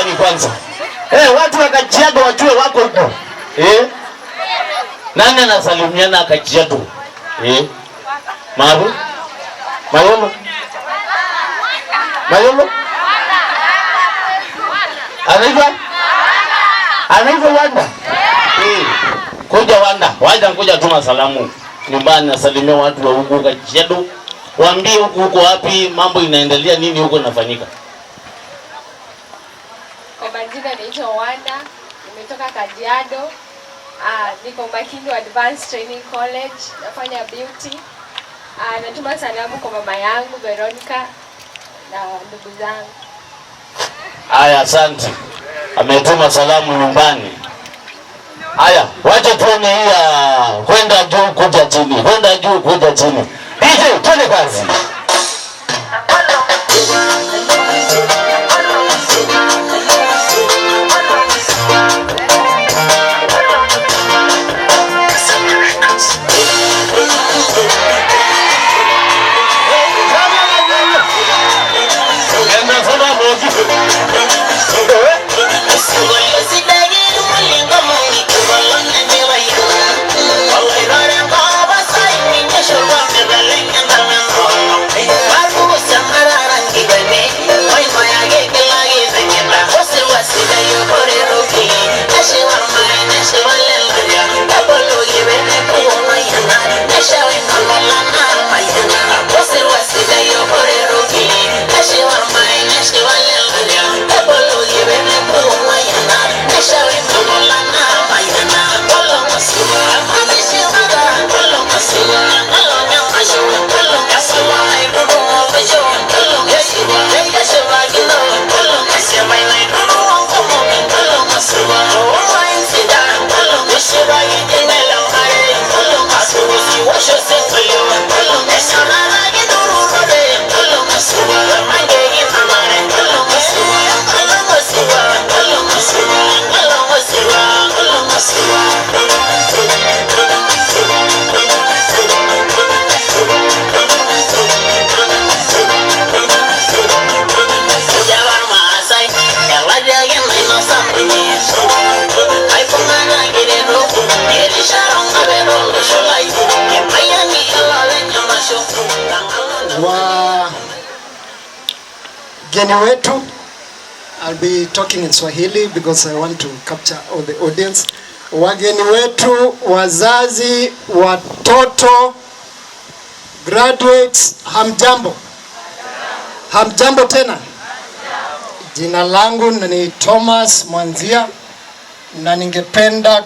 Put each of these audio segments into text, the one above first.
Nyumbani kwanza. Watu wa Kajiado wajue wako huko. Nani anasalimiana Kajiado? Maru? Mayolo? Mayolo? Anaitwa? Anaitwa Wanda? Kuja Wanda, wacha kuja tuma salamu nyumbani, nasalimia watu wa huku Kajiado. Waambie huku huko wapi, mambo inaendelea nini huko inafanyika. Kwa majina naitwa Wanda, nimetoka Kajiado. Niko Makindu Advanced Training College, nafanya beauty. Natuma salamu kwa mama yangu Veronica na ndugu zangu. Haya, asante. Ametuma salamu nyumbani. Haya, wacha tuone hii ya kwenda juu kuja chini, kwenda juu kuja chini. DJ, twende kazi. Wageni wetu, I'll be talking in Swahili because I want to capture all the audience. Wageni wetu, wazazi, watoto, graduates, hamjambo? Hamjambo tena? Jina langu ni Thomas Mwanzia na ningependa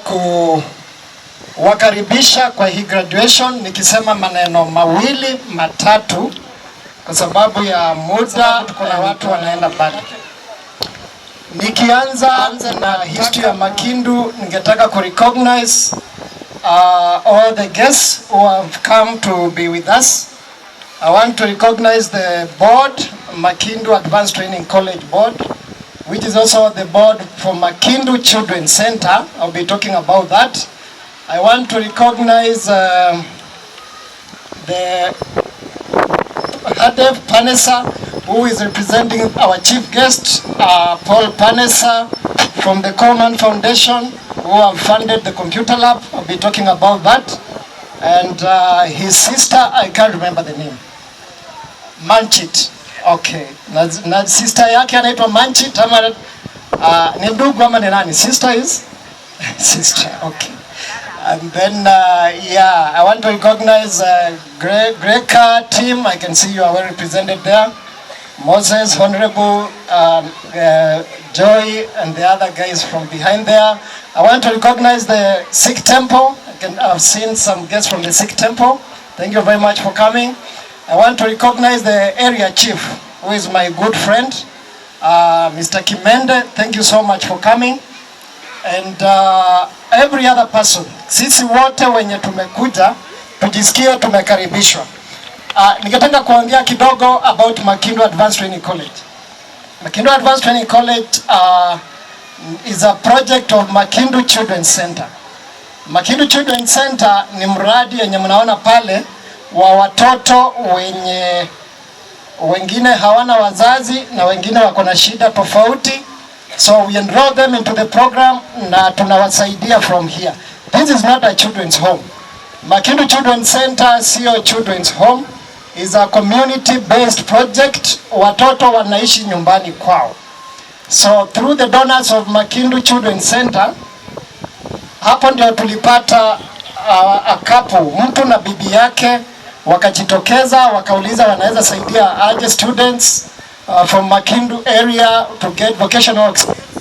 kuwakaribisha kwa hii graduation nikisema maneno mawili matatu kwa sababu ya muda, tuko na watu wanaenda mbali. Nikianza na history ya Makindu, ningetaka ku recognize all the guests who have come to be with us. I want to recognize the board, Makindu Advanced Training College Board, which is also the board for Makindu Children's Center. I'll be talking about that. I want to recognize the Hadef Panesa, who is representing our chief guest, Paul Panesa from the Coleman Foundation, who have funded the computer lab. I'll be talking about that. And his sister, I can't remember the name. Manchit. Okay. Na sister yake anaitwa Manchit ama ni ndugu ama ni nani? Sister is? Sister, okay. And then, yeah, I want to recognize Greka team. I can see you are well represented there. Moses, Honorable, Joy, and the other guys from behind there. I want to recognize the Sikh Temple. I've seen some guests from the Sikh Temple. Thank you very much for coming. I want to recognize the area chief, who is my good friend, Mr. Kimende. Thank you so much for coming. And every other person, sisi wote wenye tumekuja tujisikie tumekaribishwa. Ningetaka kuongea kidogo about Makindu Advanced Training College. Makindu Advanced Training College is a project of Makindu Children's Center. Makindu Children's Center ni mradi yenye mnaona pale wa watoto wenye wengine hawana wazazi na wengine wako na shida tofauti. So we enroll them into the program na tunawasaidia from here. This is not a children's home. Makindu Children's Center sio children's home, is a community based project. Watoto wanaishi nyumbani kwao. So through the donors of Makindu Children's Center, hapo ndio tulipata a couple, mtu na bibi yake wakajitokeza wakauliza wanaweza saidia aje students from Makindu area to get vocational experience.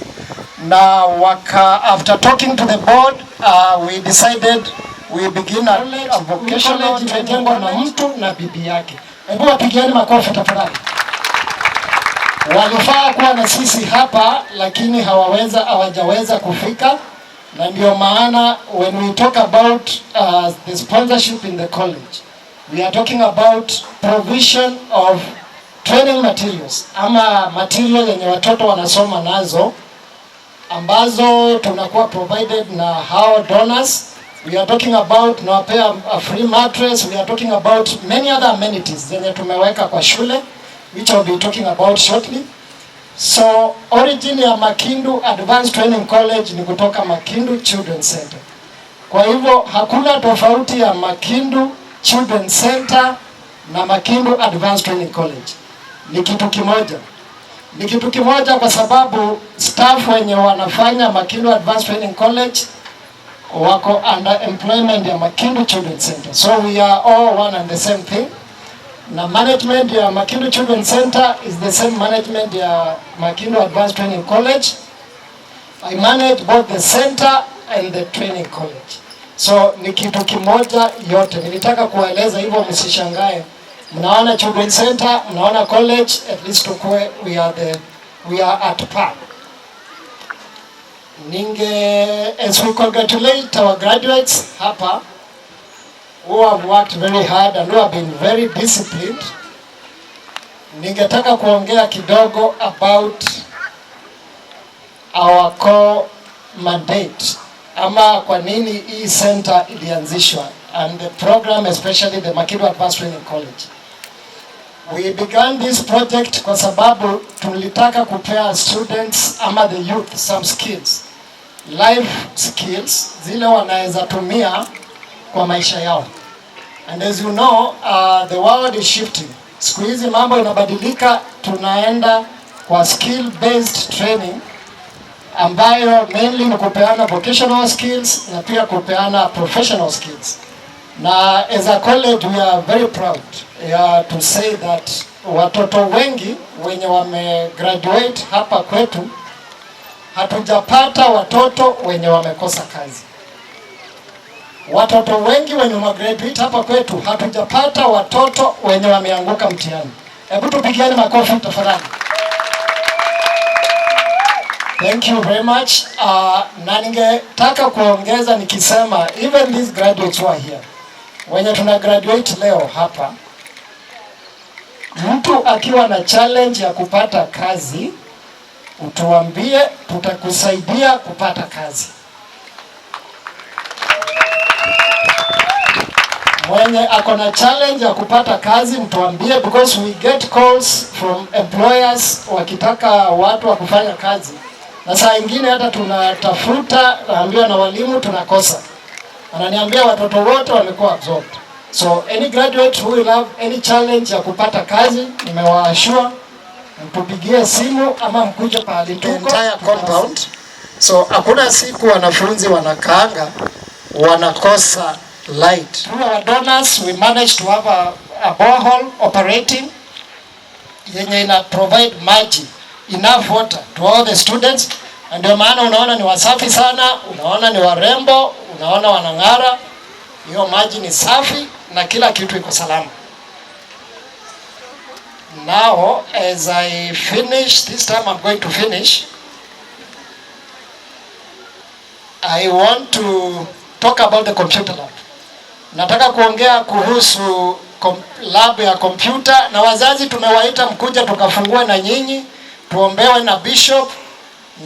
Na waka, after talking to the board, we decided we begin a vocational imejengwa na mtu na bibi yake. Hebu wapigieni makofi tafadhali. Walifaa kuwa na sisi hapa lakini hawajaweza kufika, na ndio maana when we talk about the sponsorship in the college, we are talking about provision of training materials ama material yenye watoto wanasoma nazo ambazo tunakuwa provided na hao donors. We are talking about tunawapea a free mattress. We are talking about many other amenities zenye tumeweka kwa shule, which I'll be talking about shortly. So origin ya Makindu Advanced Training College ni kutoka Makindu Children's Center. Kwa hivyo hakuna tofauti ya Makindu Children's Center na Makindu Advanced Training College. Ni kitu kimoja. Ni kitu kimoja kwa sababu staff wenye wanafanya Makindu Advanced Training College wako under employment ya Makindu Children's Center. So we are all one and the same thing. Na management ya Makindu Children's Center is the same management ya Makindu Advanced Training College. I manage both the center and the training college. So ni kitu kimoja yote. Nilitaka kuwaeleza hivyo msishangae. Mnaona Children's Center, mnaona college, at least tukue we are at par. Ninge, as we congratulate our graduates hapa who have worked very hard and who have been very disciplined, ningetaka kuongea kidogo about our core mandate ama kwa nini hii center ilianzishwa and the program, especially the Makindu Advanced Training College. We began this project kwa sababu tulitaka kupea students ama the youth some skills, life skills zile wanaweza tumia kwa maisha yao. And as you know, the world is shifting. Siku hizi mambo inabadilika, tunaenda kwa skill based training ambayo mainly ni kupeana vocational skills na pia kupeana professional skills. Na as a college we are very proud, yeah, to say that watoto wengi wenye wame graduate hapa kwetu, hatujapata watoto wenye wamekosa kazi. Watoto wengi wenye wamegraduate hapa kwetu, hatujapata watoto wenye wameanguka mtihani. Hebu tupigiane makofi tafadhali. Thank you very much. Na ningetaka kuongeza nikisema even these graduates who are here, wenye tuna graduate leo hapa, mtu akiwa na challenge ya kupata kazi, utuambie, tutakusaidia kupata kazi. Mwenye ako na challenge ya kupata kazi mtuambie, because we get calls from employers wakitaka watu wa kufanya kazi, na saa ingine hata tunatafuta, naambiwa na walimu tunakosa, ananiambia watoto wote wamekuwa absorbed. So any graduate who will have any challenge ya kupata kazi, nimewaashua mtupigie simu ama mkuje pahali tuko. Entire compound. So hakuna siku wanafunzi wanakaanga wanakosa light. Through our donors we managed to have a borehole operating yenye ina provide maji, enough water to all the students, na ndio maana unaona ni wasafi sana, unaona ni warembo, unaona wanang'ara. Hiyo maji ni safi na kila kitu iko salama. Now as I finish, this time I'm going to finish, I want to talk about the computer lab. Nataka kuongea kuhusu lab ya kompyuta, na wazazi tumewaita mkuja tukafungue na nyinyi, tuombewe na bishop,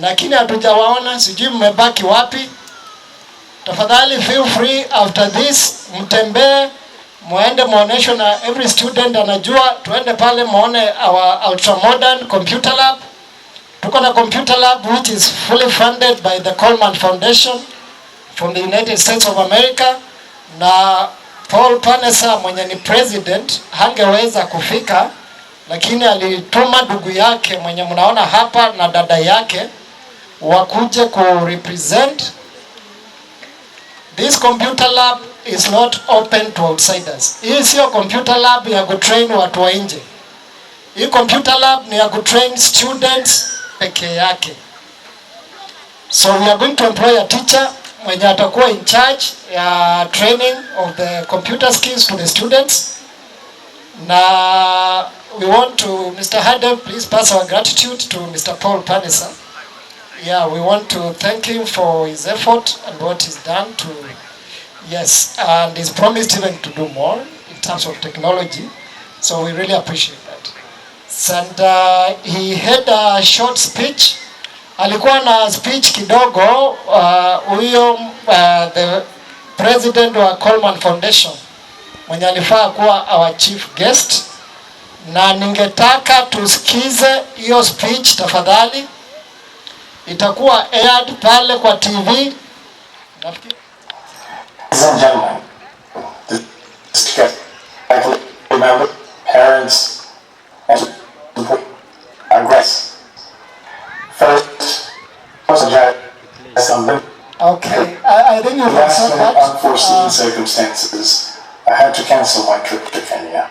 lakini hatujawaona, sijui mmebaki wapi. Tafadhali feel free after this, mtembee muende muoneshwe na every student anajua, tuende pale muone our ultra modern computer lab. Tuko na computer lab which is fully funded by the Coleman Foundation from the United States of America, na Paul Panesa mwenye ni president hangeweza kufika, lakini alituma ndugu yake mwenye mnaona hapa na dada yake wakuje ku represent. This computer lab is not open to outsiders. Hii sio computer lab ya kutrain watu wa nje. Hii computer lab ni ya kutrain students peke yake. So we are going to employ a teacher mwenye atakuwa in charge ya training of the computer skills to the students. Na we want to, Mr. Hadem, please pass our gratitude to Mr. Paul Panesa. Yeah, we want to thank him for his effort and what he's done to, yes, and he's promised even to do more in terms of technology. So we really appreciate that. And he had a short speech. Alikuwa na speech kidogo huyo the president wa Coleman Foundation mwenye alifaa kuwa our chief guest, na ningetaka tusikize hiyo speech tafadhali. Itakuwa aired pale kwa TV. Nafikiri Ladies and gentlemen, faculty members, parents, and our guests. First, apologize on Okay, I think you can last sort minute that. Unforeseen circumstances, I had to cancel my trip to Kenya.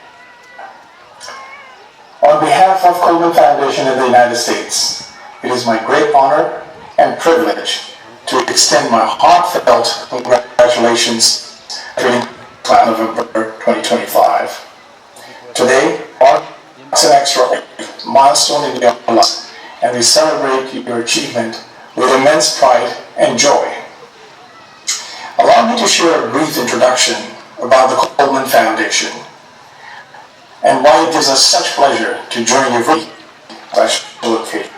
On behalf of Coleman Foundation in the United States, it is my great honor and privilege to extend my heartfelt congratulations during November 2025. Today marks an extra milestone in your life, and we celebrate your achievement with immense pride and joy. Allow me to share a brief introduction about the Coleman Foundation and why it gives us such pleasure to join you for special occasion.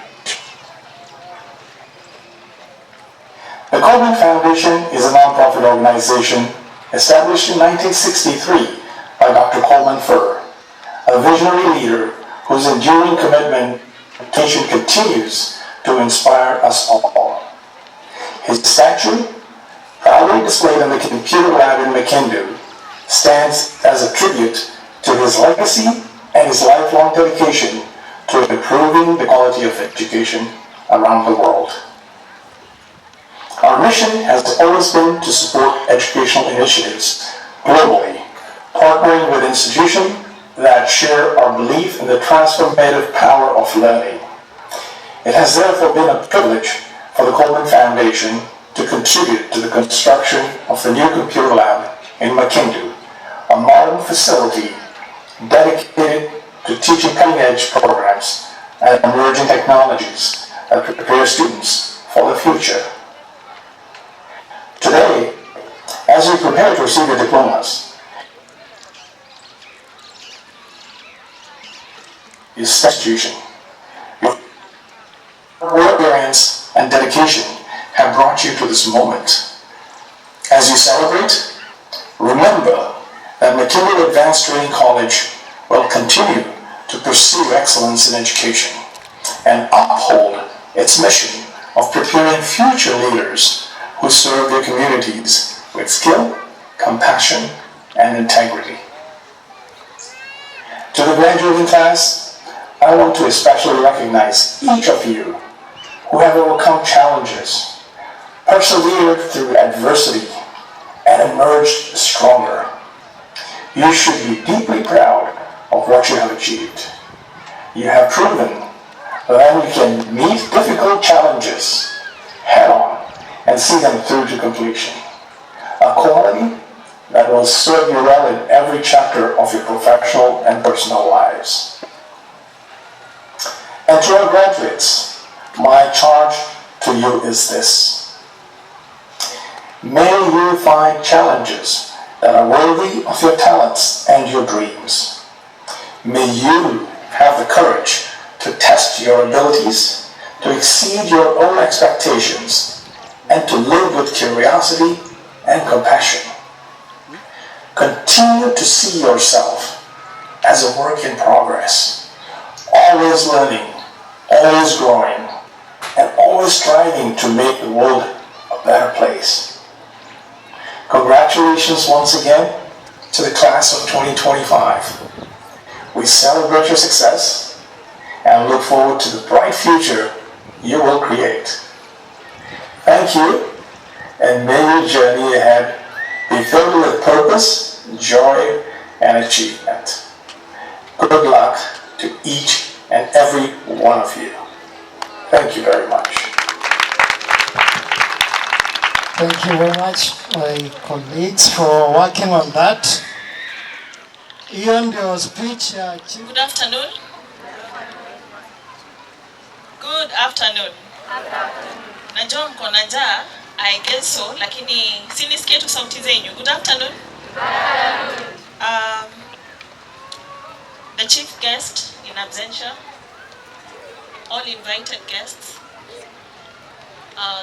The Coleman Foundation is a nonprofit organization established in 1963 by Dr. Coleman Furr, a visionary leader whose enduring commitment to nation continues to inspire us all. His statue, proudly displayed in the computer lab in Makindu, stands as a tribute to his legacy and his lifelong dedication to improving the quality of education around the world. Our mission has always been to support educational initiatives globally, partnering with institutions that share our belief in the transformative power of learning. It has therefore been a privilege for the Coleman Foundation to contribute to the construction of the new computer lab in Makindu, a modern facility dedicated to teaching cutting-edge programs and emerging technologies that prepare students for the future. Today, as you prepare to receive your diplomas, institution, your experience and dedication have brought you to this moment. As you celebrate, remember that Makindu Advanced Training College will continue to pursue excellence in education and uphold its mission of preparing future leaders who serve their communities with skill, compassion, and integrity. To the graduating class, I want to especially recognize each of you who have overcome challenges, persevered through adversity, and emerged stronger. You should be deeply proud of what you have achieved. You have proven that you can meet difficult challenges head on and see them through to completion. A quality that will serve you well in every chapter of your professional and personal lives. And to our graduates, my charge to you is this. May you find challenges that are worthy of your talents and your dreams. May you have the courage to test your abilities, to exceed your own expectations, and to live with curiosity and compassion. Continue to see yourself as a work in progress, always learning, always growing. and always striving to make the world a better place. Congratulations once again to the class of 2025. We celebrate your success and look forward to the bright future you will create. Thank you, and may your journey ahead be filled with purpose, joy, and achievement. Good luck to each and every one of you. Thank you very much. Thank you very much, my colleagues, for working on that. Hiyo ndio speech ya chief. Good afternoon. Good afternoon. Najua mko na njaa, I guess so, lakini si nisikie tu sauti zenyu. Good afternoon. The chief guest in absentia, all invited guests,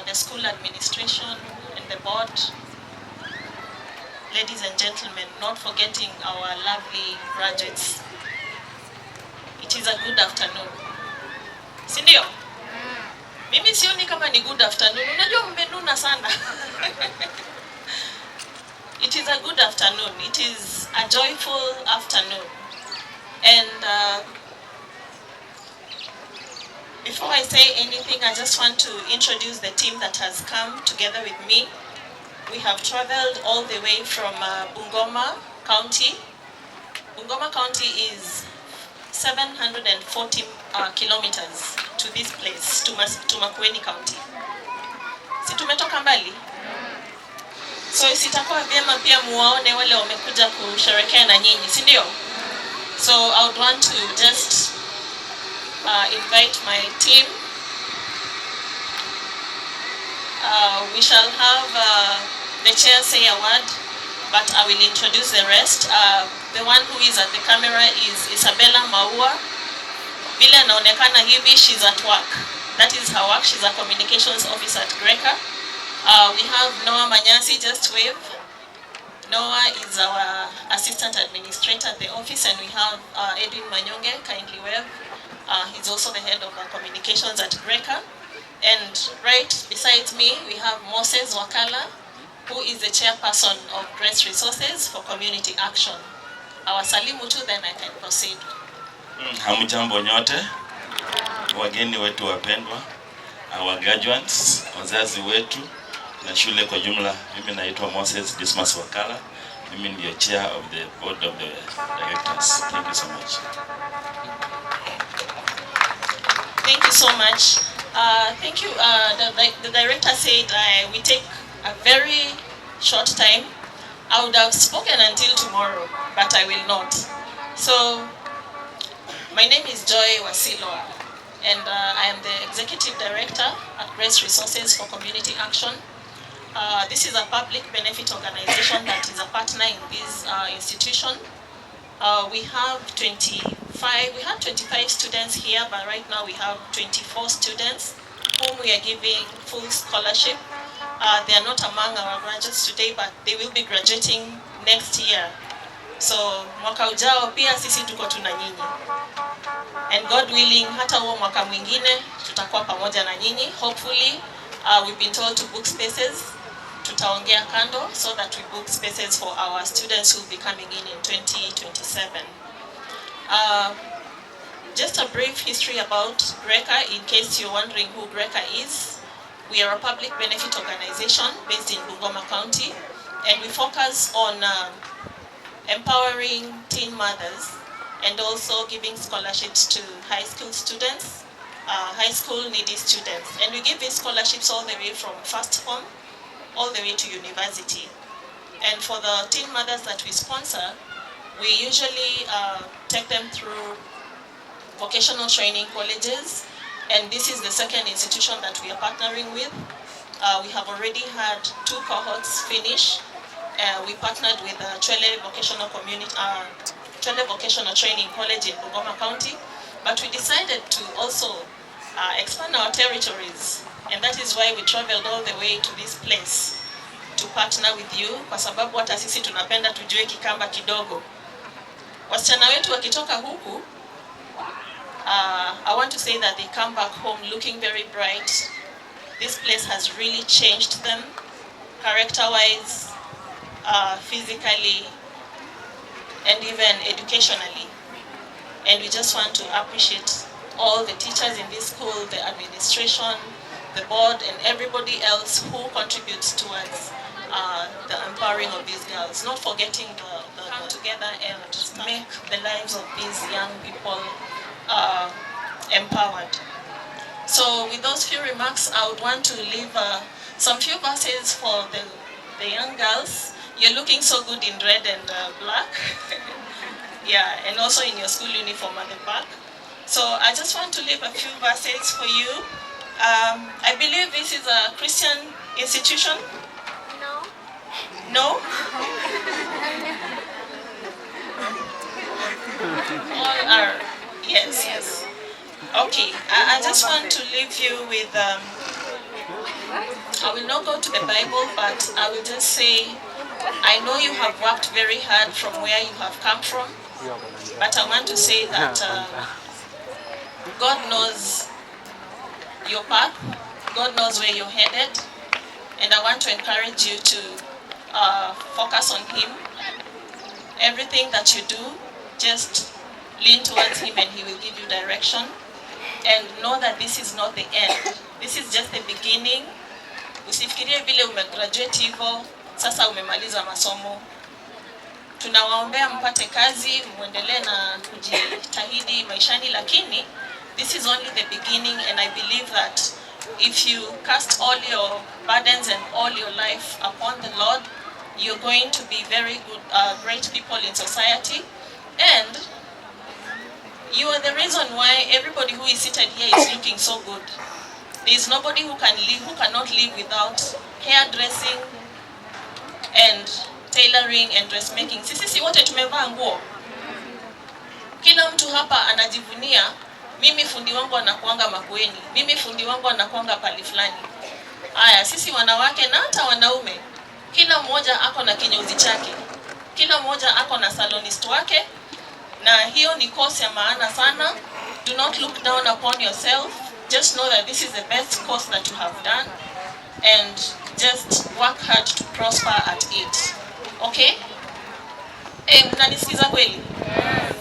the school administration and the board, ladies and gentlemen, not forgetting our lovely graduates. It is a good afternoon. Si ndio? Mimi sioni kama ni good afternoon. Unajua mmenuna sana. It is a good afternoon. It is a joyful afternoon. And before I say anything, I just want to introduce the team that has come together with me. We have traveled all the way from Bungoma County. Bungoma County is 740 kilometers to this place, to Makueni County. Si tumetoka mbali? So sitakuwa vyema pia muwaone wale wamekuja kusherekea na nyinyi, si ndio? So I would want to just invite my team. We shall have the chair say a word, but I will introduce the rest. The one who is at the camera is Isabella Maua. Vile anaonekana hivi, she's at work. That is her work. She's a communications officer at Greca. We have Noah Manyasi, just wave. Noah is our assistant administrator at the office, and we have Edwin Manyonge, kindly wave. He's also the head of our communications at Greca. And right beside me, we have Moses Wakala, who is the chairperson of Grace Resources for Community Action. Awasalimu tu, then I can proceed. Hamjambo nyote, wageni wetu wapendwa, our graduates, wazazi wetu na shule kwa jumla. Mimi naitwa Moses Dismas Wakala. Mimi ndio chair of the board of the directors. Thank you so much. Thank you so much. Thank you. The director said we take a very short time. I would have spoken until tomorrow, but I will not. So, my name is Joy Wasilwa, and I am the executive director at Grace Resources for Community Action. This is a public benefit organization that is a partner in this institution. We have 25 students here, but right now we have 24 students whom we are giving full scholarship. They are not among our graduates today, but they will be graduating next year. So mwaka ujao pia sisi tuko tuna nyinyi. And God willing, hata huo mwaka mwingine tutakuwa pamoja na nyinyi. Hopefully, we've been told to book spaces. Tutaongea kando so that we book spaces for our students who will be coming in 2027. Just a brief history about Greca, in case you're wondering who Greca is. We are a public benefit organization based in Bungoma County, and we focus on empowering teen mothers and also giving scholarships to high school students, high school needy students. And we give these scholarships all the way from first form all the way to university. And for the teen mothers that we sponsor, we usually take them through vocational training colleges. And this is the second institution that we are partnering with. We have already had 2 cohorts finish. We partnered with Chwele Vocational Training College in Bungoma County, but we decided to also expand our territories, and that is why we traveled all the way to this place to partner with you, kwa sababu hata sisi tunapenda tujue Kikamba kidogo. Wasichana wetu wakitoka huku. I want to say that they come back home looking very bright. This place has really changed them, character-wise, physically, and even educationally. And we just want to appreciate all the teachers in this school, the administration, the board, and everybody else who contributes towards the empowering of these girls. Not forgetting the come together and make the lives of these young people empowered. So with those few remarks, I would want to leave some few verses for the young girls. You're looking so good in red and black. Yeah, and also in your school uniform at the back. So I just want to leave a few verses for you. I believe this is a Christian institution. No. No? All are, yes, yes. Okay, I just want to leave you with, I will not go to the Bible, but I will just say, I know you have worked very hard from where you have come from, but I want to say that God knows your path, God knows where you're headed, and I want to encourage you to focus on Him. Everything that you do, just lean towards Him and He will give you direction. And know that this is not the end. This is just the beginning. Usifikirie vile umegraduate hivyo, sasa umemaliza masomo. Tunawaombea mpate kazi, muendelee na kujitahidi maishani, lakini this is only the beginning, and I believe that if you cast all your burdens and all your life upon the Lord, you're going to be very good, great people in society. And you are the reason why everybody who is seated here is looking so good. There is nobody who can live, who cannot live without hairdressing and tailoring and dressmaking. Sisi si wote tumevaa nguo. Kila mtu hapa anajivunia, mimi fundi wangu anakuanga Makueni, mimi fundi wangu anakuanga pali fulani. Haya, sisi wanawake na hata wanaume, kila mmoja ako na kinyozi chake, kila mmoja ako na salonist wake, na hiyo ni course ya maana sana. Do not look down upon yourself. Just know that this is the best course that you have done, and just work hard to prosper at it. Okay? Mnanisikiza kweli?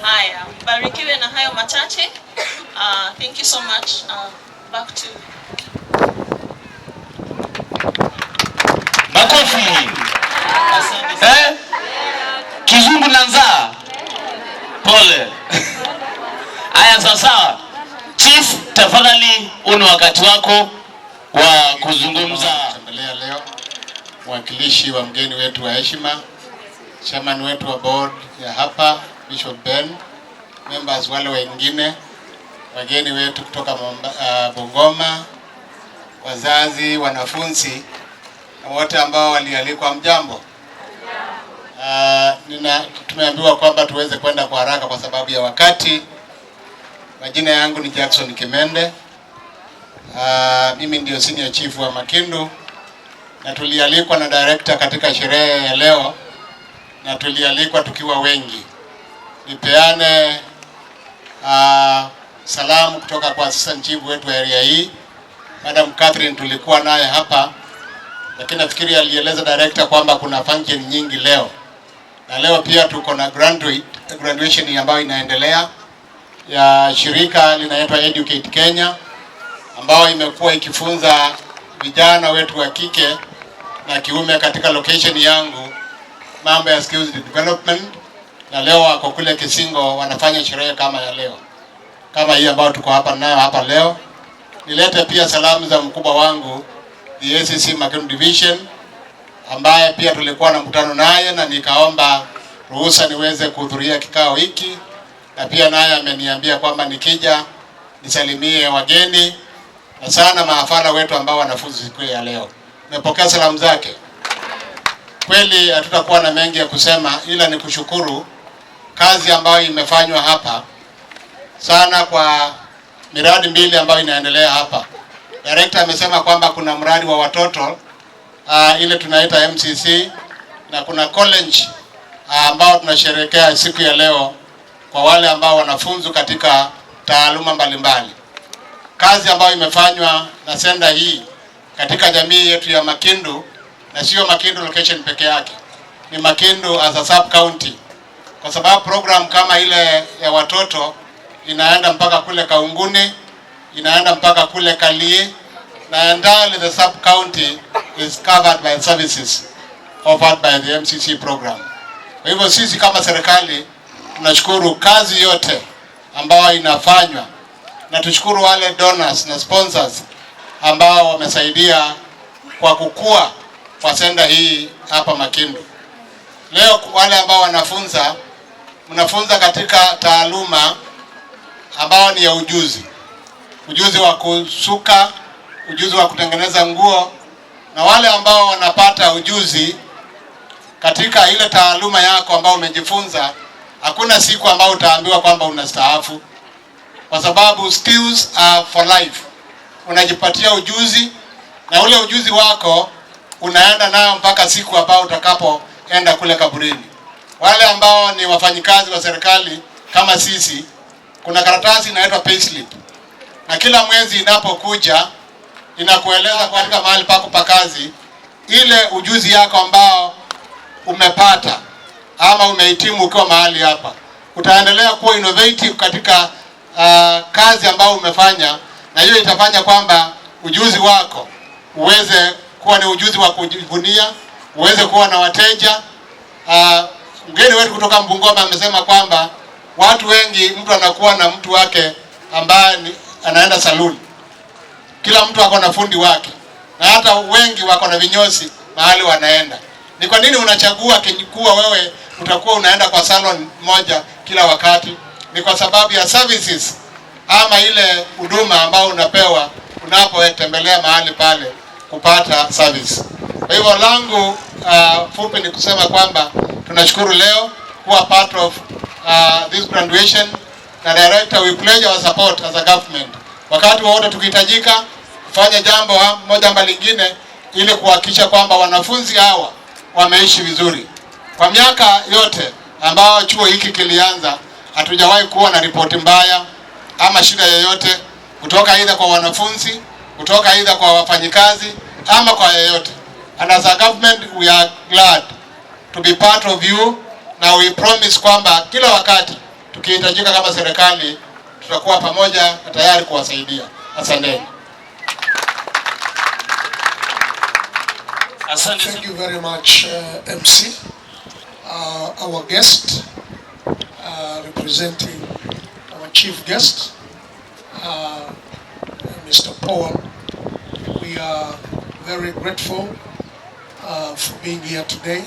Haya, mbarikiwe na hayo machache. Thank you so much. Back to Makofi. Eh? Kizungu na nzaa. Pole. Haya, sasa. Chief, tafadhali huu ni wakati wako wa kuzungumza. Tembelea leo mwakilishi wa mgeni wetu wa heshima, chairman wetu wa board ya hapa Bishop Ben, members wale wengine, wageni wetu kutoka Bungoma, wazazi, wanafunzi na wote ambao walialikwa, mjambo. Tumeambiwa kwamba tuweze kwenda kwa haraka kwa sababu ya wakati. Majina yangu ni Jackson Kimende. Mimi ndio senior chief wa Makindu, na tulialikwa na director katika sherehe ya leo, na tulialikwa tukiwa wengi. Nipeane salamu kutoka kwa assistant chief wetu wa area hii, Madam Catherine, tulikuwa naye hapa, lakini nafikiri alieleza director kwamba kuna function nyingi leo, na leo pia tuko na graduation ambayo inaendelea ya shirika linaitwa Educate Kenya, ambao imekuwa ikifunza vijana wetu wa kike na kiume katika location yangu mambo ya skills development, na leo wako kule Kisingo wanafanya sherehe kama ya leo, kama hii ambayo tuko hapa nayo hapa leo. Nilete pia salamu za mkubwa wangu the ACC Makindu Division, ambaye pia tulikuwa na mkutano naye na nikaomba ruhusa niweze kuhudhuria kikao hiki, na pia naye ameniambia kwamba nikija nisalimie wageni na sana maafala wetu ambao wanafunzi siku ya leo. Nimepokea salamu zake. Kweli hatutakuwa na mengi ya kusema, ila ni kushukuru kazi ambayo imefanywa hapa sana kwa miradi mbili ambayo inaendelea hapa. Director amesema kwamba kuna mradi wa watoto ile tunaita MCC, na kuna college ambao tunasherehekea siku ya leo kwa wale ambao wanafunzu katika taaluma mbalimbali. Kazi ambayo imefanywa na center hii katika jamii yetu ya Makindu, na sio Makindu location peke yake, ni Makindu as a sub county, kwa sababu program kama ile ya watoto inaenda mpaka kule Kaunguni, inaenda mpaka kule Kalie, na entirely the sub county is covered by services offered by the MCC program. Kwa hivyo sisi kama serikali tunashukuru kazi yote ambayo inafanywa na tushukuru wale donors na sponsors ambao wamesaidia kwa kukua kwa center hii hapa Makindu. Leo wale ambao wanafunza, mnafunza katika taaluma ambao ni ya ujuzi, ujuzi wa kusuka, ujuzi wa kutengeneza nguo, na wale ambao wanapata ujuzi katika ile taaluma yako ambao umejifunza, hakuna siku ambao utaambiwa kwamba unastaafu, kwa sababu skills are for life. Unajipatia ujuzi na ule ujuzi wako unaenda nayo mpaka siku ambao utakapoenda kule kaburini. Wale ambao ni wafanyikazi wa serikali kama sisi, kuna karatasi inaitwa payslip, na kila mwezi inapokuja inakueleza katika mahali pako pa kazi ile ujuzi yako ambao umepata ama umehitimu ukiwa mahali hapa. Utaendelea kuwa innovative katika kazi ambayo umefanya, na hiyo itafanya kwamba ujuzi wako uweze kuwa ni ujuzi wa kujivunia, uweze kuwa na wateja. Mgeni wetu kutoka Bungoma amesema kwamba watu wengi, mtu anakuwa na mtu wake ambaye anaenda saluni. Kila mtu ako na fundi wake, na hata wengi wako na vinyozi mahali wanaenda. Ni kwa nini unachagua kuwa wewe utakuwa unaenda kwa salon moja kila wakati? Ni kwa sababu ya services ama ile huduma ambayo unapewa unapotembelea mahali pale kupata service. Kwa hivyo langu fupi ni kusema kwamba tunashukuru leo kuwa part of this graduation, na director, we pledge our support as a government. Wakati wowote tukihitajika kufanya jambo moja ama lingine ili kuhakikisha kwamba wanafunzi hawa wameishi vizuri. Kwa miaka yote ambao chuo hiki kilianza, hatujawahi kuwa na ripoti mbaya ama shida yoyote kutoka aidha kwa wanafunzi, kutoka aidha kwa wafanyikazi ama kwa yeyote. And as a government we are glad to be part of you, na we promise kwamba kila wakati tukihitajika kama serikali tutakuwa pamoja na tayari kuwasaidia. Asanteni. Asante. Thank you very much, MC. Our guest, representing our chief guest, Mr. Paul. We are very grateful for being here today,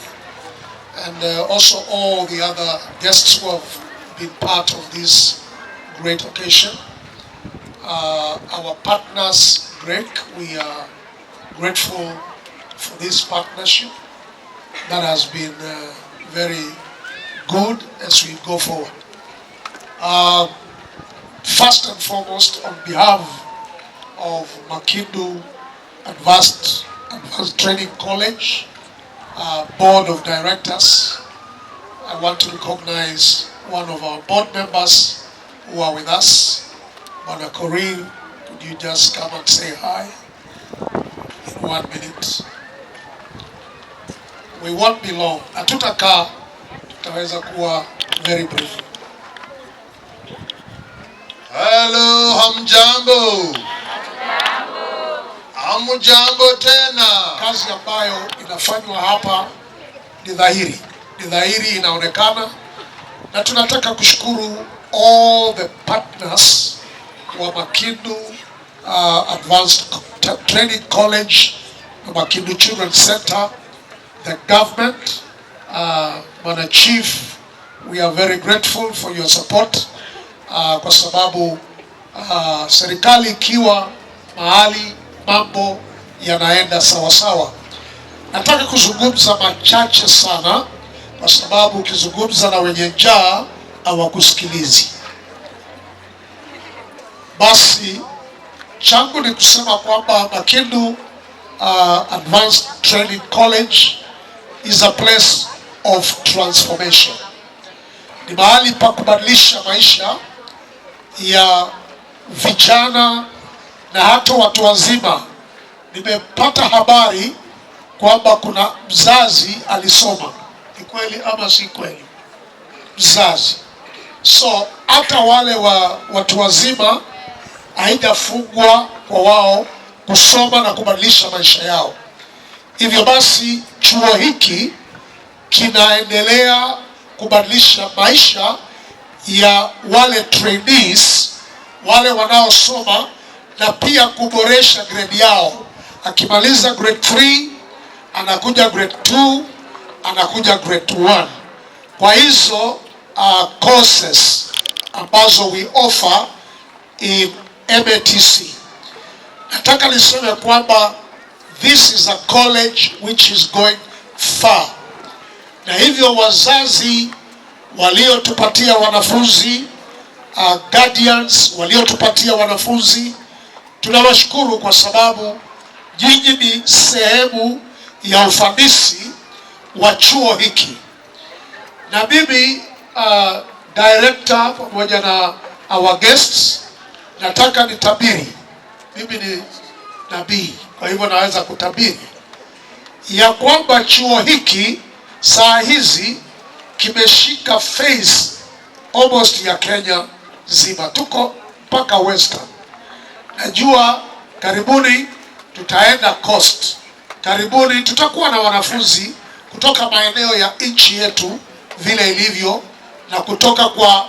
and also all the other guests who have been part of this great occasion. Our partners, Greg, we are grateful for this partnership that has been very good as we go forward. First and foremost, on behalf of Makindu Advanced Training College Board of Directors, I want to recognize one of our board members who are with us. Bwana Korir, could you just come and say hi in 1 minute? We won't be long. Hatutakaa, tutaweza kuwa very brief. Hello, hamjambo. Hamjambo tena. Kazi ambayo inafanywa hapa ni dhahiri inaonekana, na tunataka kushukuru all the partners wa Makindu Advanced Training College na Makindu Children's Center, the government, Bwana Chief, we are very grateful for your support kwa sababu serikali ikiwa mahali mambo yanaenda sawa sawa. Nataka kuzungumza machache sana, kwa sababu ukizungumza na wenye njaa hawakusikilizi. Basi changu ni kusema kwamba Makindu Advanced Training College is a place of transformation. Ni mahali pa kubadilisha maisha. ya vijana na hata watu wazima. Nimepata habari kwamba kuna mzazi alisoma. Ni kweli ama si kweli? Mzazi. So hata wale wa watu wazima haijafungwa kwa wao kusoma na kubadilisha maisha yao. Hivyo basi chuo hiki kinaendelea kubadilisha maisha ya wale trainees, wale wanaosoma na pia kuboresha grade yao. Akimaliza grade 3 anakuja grade 2, anakuja grade 1. Kwa hizo courses ambazo we offer in MATC. Nataka niseme kwamba this is a college which is going far, na hivyo wazazi waliotupatia wanafunzi, guardians waliotupatia wanafunzi, tunawashukuru kwa sababu nyinyi ni sehemu ya ufanisi wa chuo hiki. Na mimi, director pamoja na our guests, nataka nitabiri. Mimi ni nabii, kwa hivyo naweza kutabiri ya kwamba chuo hiki saa hizi kimeshika face almost ya Kenya nzima, tuko mpaka Western. Najua karibuni tutaenda Coast, karibuni tutakuwa na wanafunzi kutoka maeneo ya nchi yetu vile ilivyo na kutoka kwa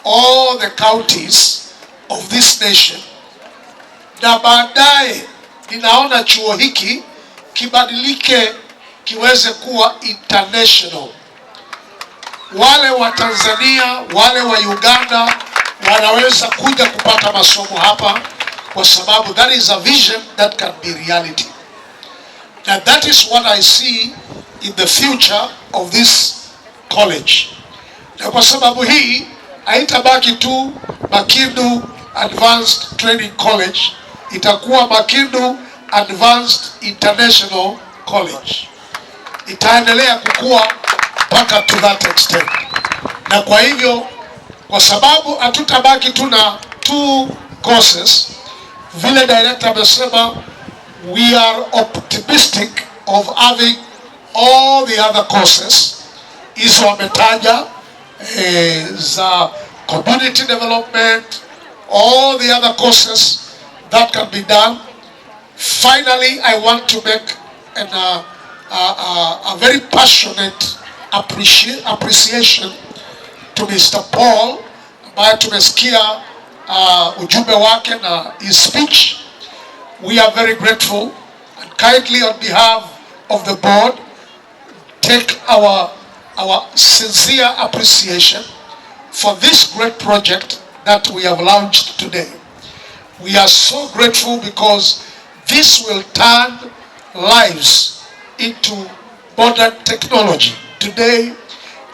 all the counties of this nation, na baadaye ninaona chuo hiki kibadilike kiweze kuwa international. Wale wa Tanzania, wale wa Uganda wanaweza kuja kupata masomo hapa, kwa sababu that is a vision that can be reality. Now that is what I see in the future of this college. Na kwa sababu hii haitabaki tu Makindu Advanced Training College, itakuwa Makindu Advanced International College. Itaendelea kukua mpaka to that extent. Na kwa hivyo, kwa sababu hatutabaki tu na two courses, vile director amesema, we are optimistic of having all the other courses hizo ametaja, za community development, all the other courses that can be done. Finally, I want to make a very passionate appreciation to Mr. Paul ambaye tumesikia ujumbe wake na his speech. We are very grateful, and kindly, on behalf of the board, take our sincere appreciation for this great project that we have launched today. We are so grateful because this will turn lives into modern technology. Today,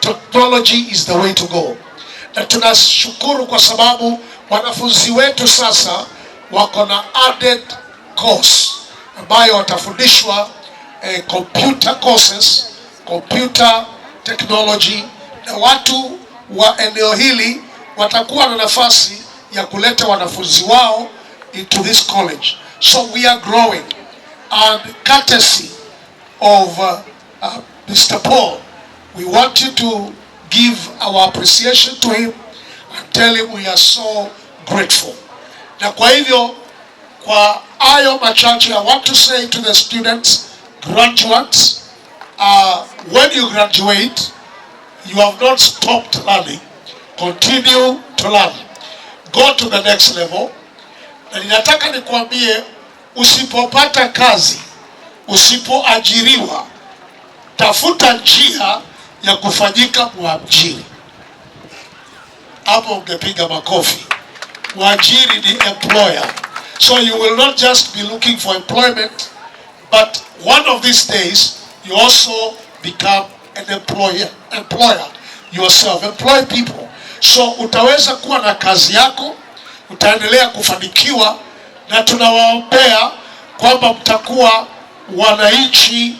technology is the way to go. Na tunashukuru kwa sababu wanafunzi wetu sasa wako na added course ambayo watafundishwa, computer courses, computer technology, na watu wa eneo hili watakuwa na nafasi ya kuleta wanafunzi wao into this college. So we are growing, and courtesy of Mr. Paul, we want you to give our appreciation to him and tell him we are so grateful. Na kwa hivyo, kwa hayo machache, I want to say to the students, graduates, when you graduate, you have not stopped learning. Continue to learn. Go to the next level. Na ninataka nikuambie, usipopata kazi, usipoajiriwa, tafuta njia ya kufanyika mwajiri. Hapo ungepiga makofi. Mwajiri ni employer. So you will not just be looking for employment, but one of these days you also become an employer yourself, employ people. So utaweza kuwa na kazi yako, utaendelea kufanikiwa, na tunawaombea kwamba mtakuwa wananchi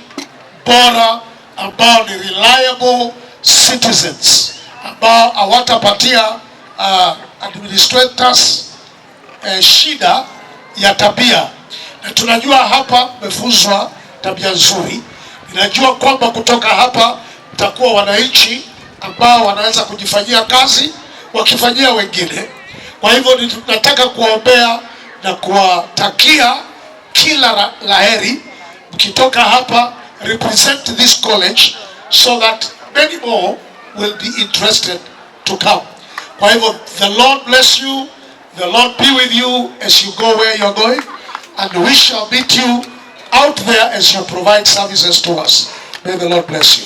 bora ambao ni reliable citizens ambao hawatapatia administrators shida ya tabia, na tunajua hapa mmefunzwa tabia nzuri. Ninajua kwamba kutoka hapa mtakuwa wananchi ambao wanaweza kujifanyia kazi wakifanyia wengine. Kwa hivyo nataka kuwaombea na kuwatakia kila la heri. Mkitoka hapa, represent this college so that many more will be interested to come. Kwa hivyo the Lord bless you, the Lord be with you as you go where you're going, and we shall meet you out there as you provide services to us. May the Lord bless you.